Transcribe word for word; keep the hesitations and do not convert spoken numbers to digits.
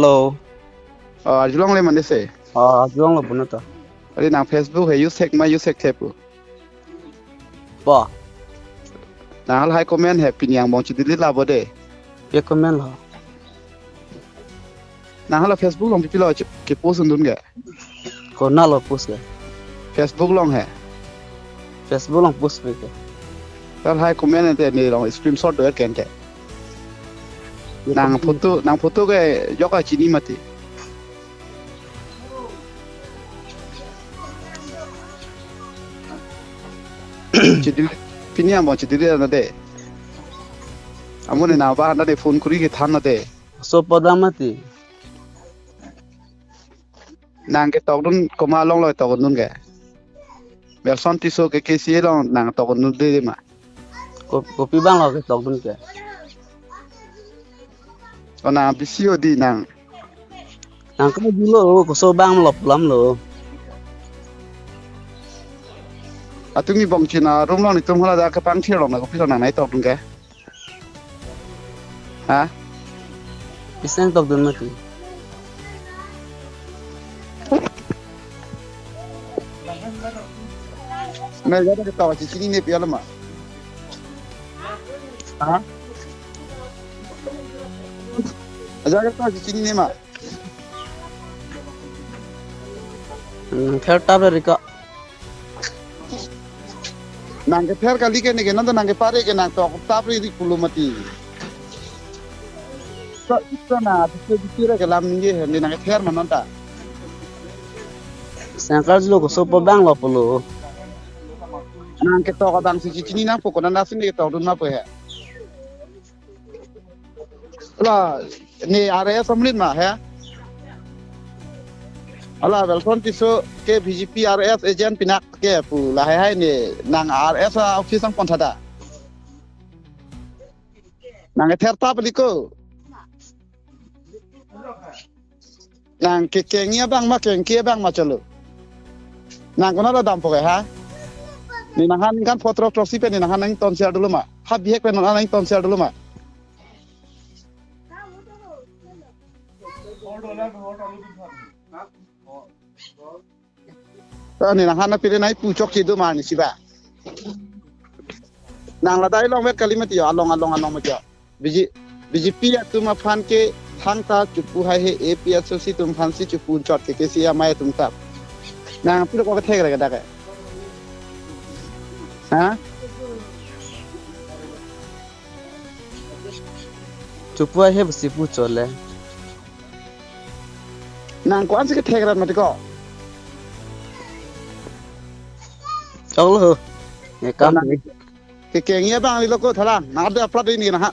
Hello. Oh, arjulongle mane se. Oh, arjulonglo puno to. Ari nang Facebook he use thek ma use thek thepo. Bo. Nang halahai comment he pini angbong chidelete labo de. Ye comment lo. Nang hala Facebook along pipi lo ke post undun ke. Konat lo post ke. Facebook along he. Facebook along post ke. Halahai comment te ne along screenshot do ke te. Nang photo, nang photo ke jok kachini mati. Chidelete, pini angbong chidelete na de. Amun ne nang ba handa ne phone kuri kethan na de. Koso apot abang mati. Nang ketokdun komat along lo ketokdun ke. Welson Tisso ke KKCA along nang tokdunde ma. Ko-, kopi abang lo ketokdun ke. Oh, nang bisi odi nang. Nang ke julo, koso abang lo pulam lo. Atum ni bongchina room along netum hala dak kepangthir along na kopi along nang nai tokdun ke. Ha? Pi seng tokdun mati. Nang ajat ketok chichinine pi alam ma. Ha? Ajat ketok chichinine ma. Hmm, ther tap ri ko. Nang kether kali ke ne ke nonta nang kepare ke nang tok tap ri ri pulo mati. Ko ito na bisi bisi ra kelam ningje he ne nang kether ma nonta. Sengkar julo koso apot abang lo pulo. Nang ketok abang si chichinine nangpo konat asin ne ketokdun ma pu he. Hala ne R A S amrit ma he. Hala Welson Tisso ke BJP R A S agent pinak ke pu lahai hai ne nang R A S a office ang pon thada. Nang kether tap liko. Nang kekengji abang ma kengke abang ma cholo. Nang konat lo dampo ke ha? Ne nang han kan photo throksi pen ne nang han nang ton share dolo ma. Ha bihek pen nang han nang ton share dolo ma. Ta ne nang han na pire nai pu chokche do ma ne si ba. Nang ladak along vet kali mati yo, along along along mati yo. BJ, BJP atum aphan ke thangta chopu hai he, APHLC atum aphan si chopu chot ke KKCA amei atum tap. Nang pilo ko kethek re ke dak ke. Ha? Chopu hai he besi pu chot le. Nang ko-an si kethek rat mati ko. Chok lo. Ne kam. Nang ni. Kekengji abang ni lo ko thalang. Nang ada upload ini na ha.